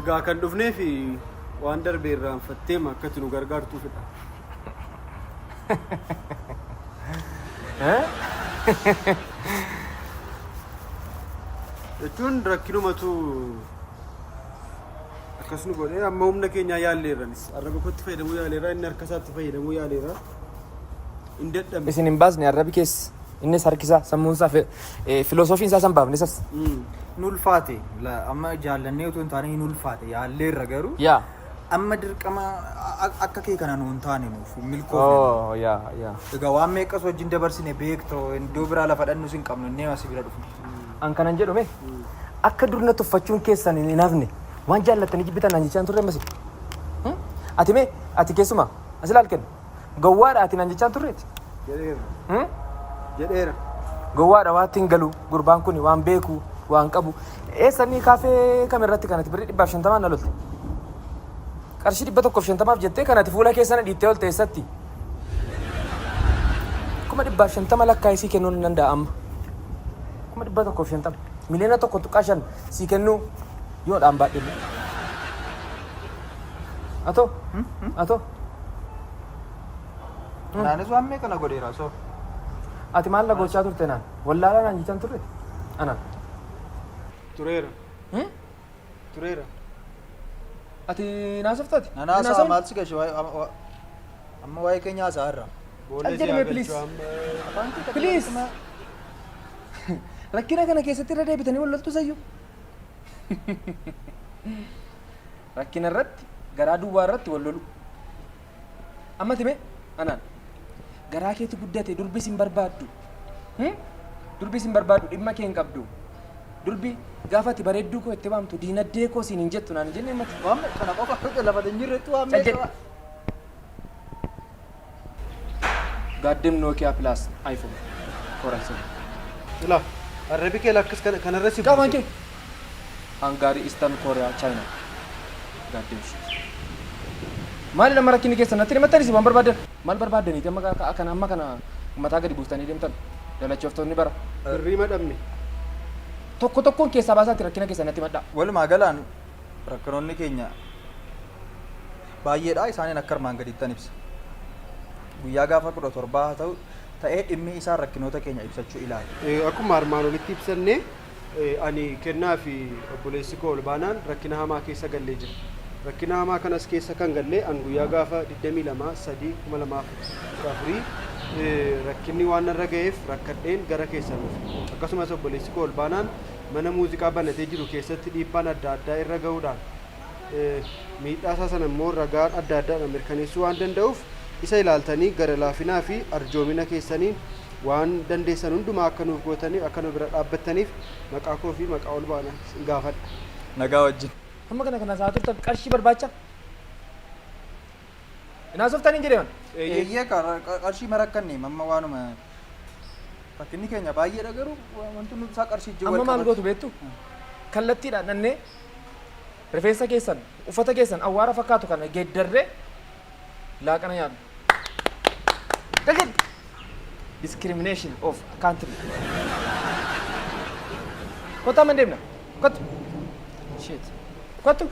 Egaa kan dhufneef waan darbe irraanfatteema akka ati nu gargaartuufidha. Jechuun rakkinumatu akkas nu godhee amma humna keenyaa yaalleerranis arraba kootti fayyadamuu yaaleerra inni harka isaatti fayyadamuu yaaleerra hin dadhabne. Isin hin baasne arrabi keessa. Innis harkisaa sammuun isaa filoosofiin isaa san baafne isas. Hin ulfaate. Amma jaallannee utuu hin taane hin ulfaate. Yaalleerra garuu. Yaa. Amma dirqama akka kee kana nu hin taane nuuf hin milkoofne. Oh yaa yaa. Egaa waan meeqas wajjin dabarsine beekta iddoo biraa lafa dhannus hin qabnu innee asii bira dhufne. An kanan jedhu mee akka dur na tuffachuun keessan hin hafne waan jaallattanii jibbitan naan jechaa hin turre ammas. Ati mee ati keessumaa as ilaal kenna. Gowwaadha ati naan jechaa hin turreeti. Jedheera. Hmm? Jedheera. Gowwaadha waatti hin galu gurbaan kun waan beeku waan qabu. Eessa inni kaafee kam irratti kanati birrii 150n na lolte. Qarshii 150f jettee kanati fuula keessa na dhiittee olte eessatti? 150,000 lakkaa'ee sii kennuu ni danda'a amma. 150,000. Miliyoona 1.5 sii kennuu yoo dhaan baadhe illee. Atoo? Atoo? Kanaanis waan meeqa na godheera soo. Ati maal na gochaa turte naan? Wallaalaa naan jechaa hin turre? Anaan. Tureera. Hmm? Tureera. Ati naasoftaati? Nan haasa'a maal si gashe amma waa'ee keenya haasa'a irra. Boolla Cal si jedhi haa mee please. galchu amma. Afaan kee takka Please. irratti Rakkina kana keessatti irra deebitanii wal loltu sayyuu. Rakkina irratti garaa duwwaa irratti wal lolu. Amma time anaan garaa keetu guddate durbi sin barbaaddu. Durbi sin barbaaddu dhimma kee hin qabdu. Durbi gaafa ati bareedduu koo itti waamtu diinaddee koo siin hin jettu naan hin jenne ammati. Waan kana qofa lafa hin jirretti waan Cal meeqa. jedhi. Goddamn Nokia Plus iPhone 47. Ilaa arrabi kee lakkas kana kanarra si Qaamaan buuse. kee. Hangary, Eastern Korea, China. Goddamn shit. Maali nama rakkinni keessan natti himattanis waan barbaadan. Maal barbaaddaniiti amma kana amma kana mataa gadi buustanii deemtan. Dalachooftoonni bara. Birrii madhabne. Tokko tokkoon keessaa baasaatti rakkina keessan natti himadhaa. Walumaa galaan rakkinoonni keenya baay'eedha isaaniin akka armaan gadiittan ibsa. Guyyaa gaafa 17 haa ta'u ta'ee dhimmi isaa rakkinoota keenya ibsachuu ilaala. Akkuma armaan olitti ibsanne ani Kennaa fi obboleessi koo Olbaanaan rakkina hamaa keessa gallee jira. Rakkina hamaa kanas keessa kan galle an guyyaa gaafa 22 3 2014 rakkinni waan narra ga'eef rakkadheen gara keessan dhufe. Akkasumas obboleessi koo Olbaanaan mana muuziqaa banatee jiru keessatti dhiibbaan adda addaa irra ga'uudhaan miidhaa isaa sana immoo ragaan adda addaadhaan mirkaneessuu waan danda'uuf isa ilaaltanii gara laafinaa fi arjoomina keessaniin waan dandeessan hundumaa akka nuuf gootaniif akka nu bira dhaabbattaniif maqaa koo fi maqaa Olbaanaa isin gaafadha. Nagaa wajjin. Hamma kana kan haasa'aa turtan qarshii barbaacha? Hin haasoftaniin jedhe man. Eeyyee qarshii marakkanne amma waanuma rakkinni keenya baay'eedha garuu wanti nuti isaa qarshii wajjin Amma wal maal qabata. gootu beektu? Kallattiidhaan dhannee rifeensa keessan, uffata keessan awwaara fakkaatu kana geeddarree laaqana nyaanna. Gadi! Discrimination of country. Kottaa man deemna. Kottu. Shit. Kottu.